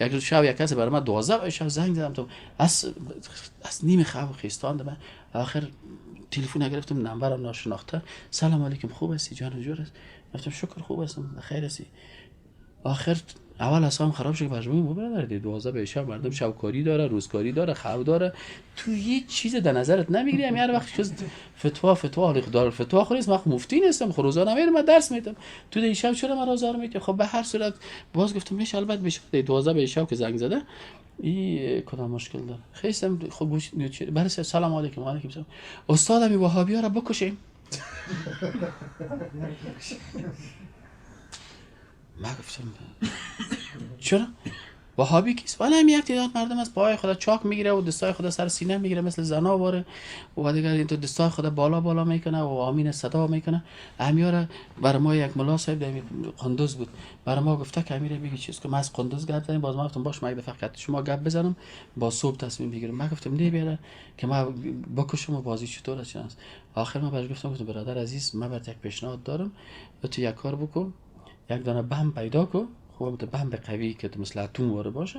یک روز شب یک کسی برای من 12 شب زنگ زدم، تو از نیم خواب خیستاند من، آخر تلفن گرفتم، نمبرم ناشناخته. سلام علیکم، خوب هستی جان؟ جور است؟ گفتم شکر خوب هستم، خیر هستی. آخر اول اصلا خراب شد که برش بگم برادر 12 به شب مردم شبکاری داره، روزکاری داره، خواب داره، تو هیچ چیز در نظرت نمیگیری. هر وقت چیز فتوا دار فتوا خو نیست، من مفتی نیستم، خو روزانه میرم من درس میدم، تو در شب چرا من آزار میدی؟ خب به هر صورت باز گفتم میشه البته بشه 12 به شب که زنگ زده این کدام مشکل داره. خیستم خب برای سلام علیکم و علیکم سلام، استادم این وهابی ها را بکشیم. من گفتم چرا؟ وهابی کیست؟ ولی هم یک تعداد مردم از پای خدا چاک میگیره و دستای خدا سر سینه میگیره مثل زنا واره و دیگر این تو دستای خدا بالا بالا میکنه و آمین صدا میکنه. امیاره برای ما یک ملا صاحب در قندوز بود، برای ما گفته که امیره میگه چیز که ما از قندوز گپ زدیم. باز ما گفتم باش من یک دفعه شما گپ بزنم با صبح تصمیم بگیرم. من گفتم نه بیاره که ما بکشم و بازی چطور است. آخر من برش گفتم برادر عزیز من برات یک پیشنهاد دارم، تو یک کار بکن، یک دانه بم پیدا کن، خب بمب قوی که مثل اتم واره باشه،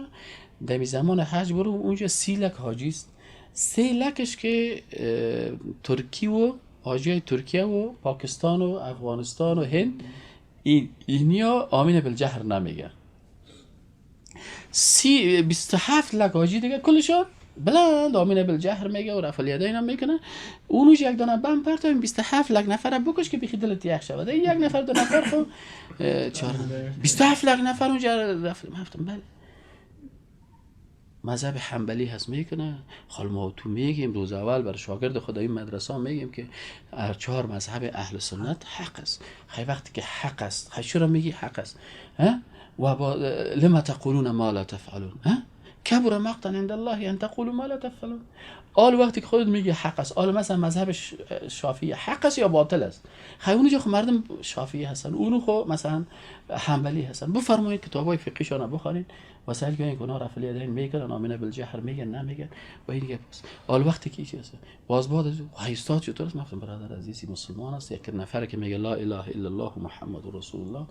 در زمان حج برو اونجا 30 لک حاجی است، 3 لکش که ترکی و حاجی ترکیه و پاکستان و افغانستان و هند، اینیا آمین بالجهر نمیگه. 27 لک حاجی دیگه کلشون بلند آمین بالجهر میگه و رفع الیدین هم میکنه. اونوش یک دانه بم پرتایم 27 لک نفر بکش که بیخی دلت یخ شود. یک نفر دو نفر خو 27 لک نفر اونجا رفت. من بله مذهب حنبلی هست میکنه. خال ما تو میگیم روز اول برای شاگرد خود این مدرسه میگیم که هر 4 مذهب اهل سنت حق است. خیلی وقتی که حق است خیلی چرا میگی حق است؟ ها و با لما تقولون ما لا تفعلون، ها کبر مقتا عند الله ان تقولوا ما لا تفعلون. آل وقتی که خودت میگی حق است، آل مثلا مذهب شافعی حق است یا باطل است؟ خیلی اونجا خب مردم شافعی هستن، اونو خب مثلا حنبلی هستن. بفرمایید کتابای فقهیشون بخونید و سعی کنید که اونا رفع الیدین میگن، آمین بالجهر میگن نمیگن و این گپ است. آل وقتی که چیز است باز بعد از استاد چطور است؟ گفتم برادر عزیزی مسلمان است، یک نفر که میگه لا اله الا الله محمد رسول الله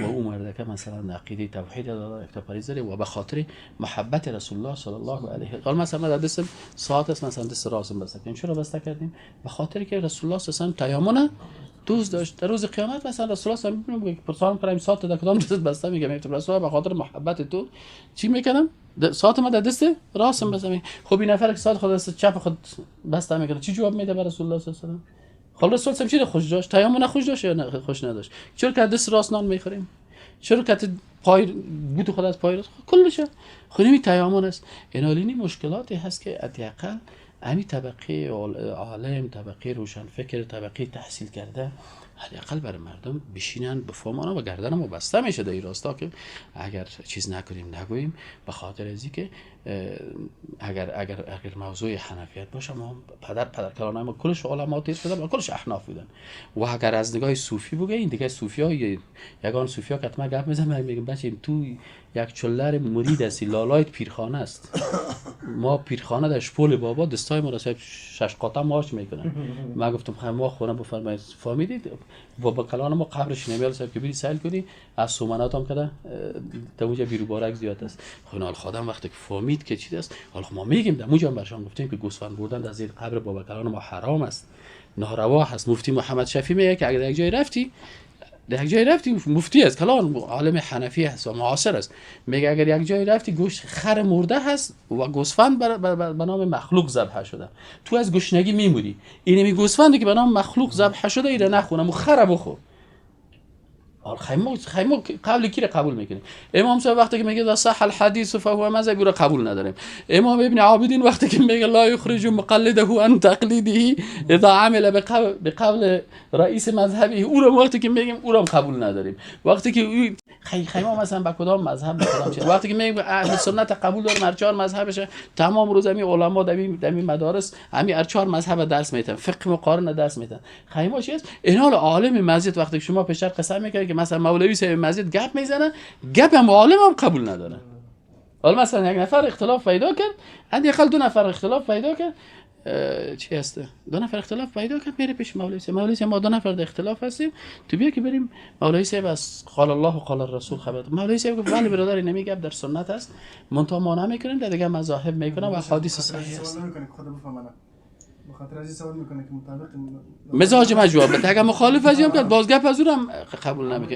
و او مرده که مثلا عقیده توحید داره، یک پریز داره و به خاطر محبت رسول الله صلی الله علیه و آله. مثلا در دست ساعت است، مثلا دست راستم بسته کردیم. چرا بسته کردیم؟ به خاطر که رسول الله صلی الله علیه و تیامن دوست داشت. در روز قیامت مثلا رسول الله صلی الله علیه و آله پرسان کنم ساعت در کدام دست بسته، میگم رسول الله به خاطر محبت تو چی میکردم؟ ساعت ما در دست راستم بسته. خب این نفر که ساعت خود دست چپ خود بسته میکنه چی جواب میده به رسول الله صلی الله علیه و آله؟ خب رسول الله چی خوش داشت؟ تیامن خوش داشت یا نه خوش نداشت؟ چرا که دست راست نان میخوریم؟ چرا که پای بوت خود از پای راست کلش خب این تیامن است. اینالی مشکلاتی هست که حداقل امی طبقه عالم، طبقه روشنفکر، طبقه تحصیل کرده حداقل برای مردم بشینن بفهمن و گردن ما بسته میشه در این راستا که اگر چیز نکنیم نگوییم، به خاطر از اینکه اگر اگر اگر موضوع حنفیت باشه ما پدر کلانای ما کلش علما تیر شدن و کلش احناف بودن. و اگر از نگاه صوفی بگه این دیگه صوفیا یگان صوفیا که حتما گپ میزنم میگم بچه تو یک چلر مرید هستی، لالایت پیرخانه است. ما پیرخانه در شپول بابا دستای ما را شش قاطع ماچ میکنن. ما گفتم ما خونه بفرمایید فهمیدید بابا کلان ما قبرش نمیال صاحب که بری سیل کنی از سومنات هم کده در اونجا بیرو زیاد است. خب حال خودم وقتی که فهمید که چیز است، حالا ما میگیم در اونجا برشان گفتیم که گوسفند بردن در زیر قبر بابا کلان ما حرام است، ناروا هست. مفتی محمد شفیع میگه که اگر یک جای رفتی در یک جای رفتی، مفتی است کلان عالم حنفی است و معاصر است، میگه اگر یک جای رفتی گوشت خر مرده هست و گوسفند به نام مخلوق ذبح شده، تو از گشنگی میموری، اینمی گوسفندی که به نام مخلوق ذبح شده ایره نخونم و خر بخور. خیمو قبل کی رو قبول میکنیم؟ امام صاحب وقتی که میگه صح الحدیث فهو مذهب، رو قبول نداریم. امام ابن عابدین وقتی که میگه لا یخرج مقلده عن تقلیده اذا عمل بقول رئیس مذهبی، او رو وقتی که میگیم او رو قبول نداریم. وقتی که خیمه مثلا به کدام مذهب به کدام چیز، وقتی که میگیم اهل سنت قبول داریم هر چهار مذهبشه، تمام روز همین علما در این مدارس همین هر چهار مذهب درس میتن، فقه مقارن درس میتن. خیمه چی است؟ اینا عالم مسجد وقتی شما پیشتر قسم میکنید که مثلا مولوی صاحب مسجد گپ میزنه، گپ هم عالم هم قبول نداره. حالا مثلا یک نفر اختلاف پیدا کرد، حداقل دو نفر اختلاف پیدا کرد، چی هسته، دو نفر اختلاف پیدا کرد، میره پیش مولوی صاحب. مولوی صاحب، ما دو نفر در اختلاف هستیم، تو بیا که بریم. مولوی صاحب از قال الله و قال الرسول خبر. مولوی صاحب گفت بله برادر، اینمی گپ در سنت است، منتها ما نمیکنیم، در دیگه مذاهب میکنه و حدیث صحیح است. سوال نمیکنه که خود بفهمنه، بخاطر از این سوال میکنه که مطابق مزاج ما جواب بده. اگر مخالف از کرد، باز گپ از او هم قبول نمیکنه.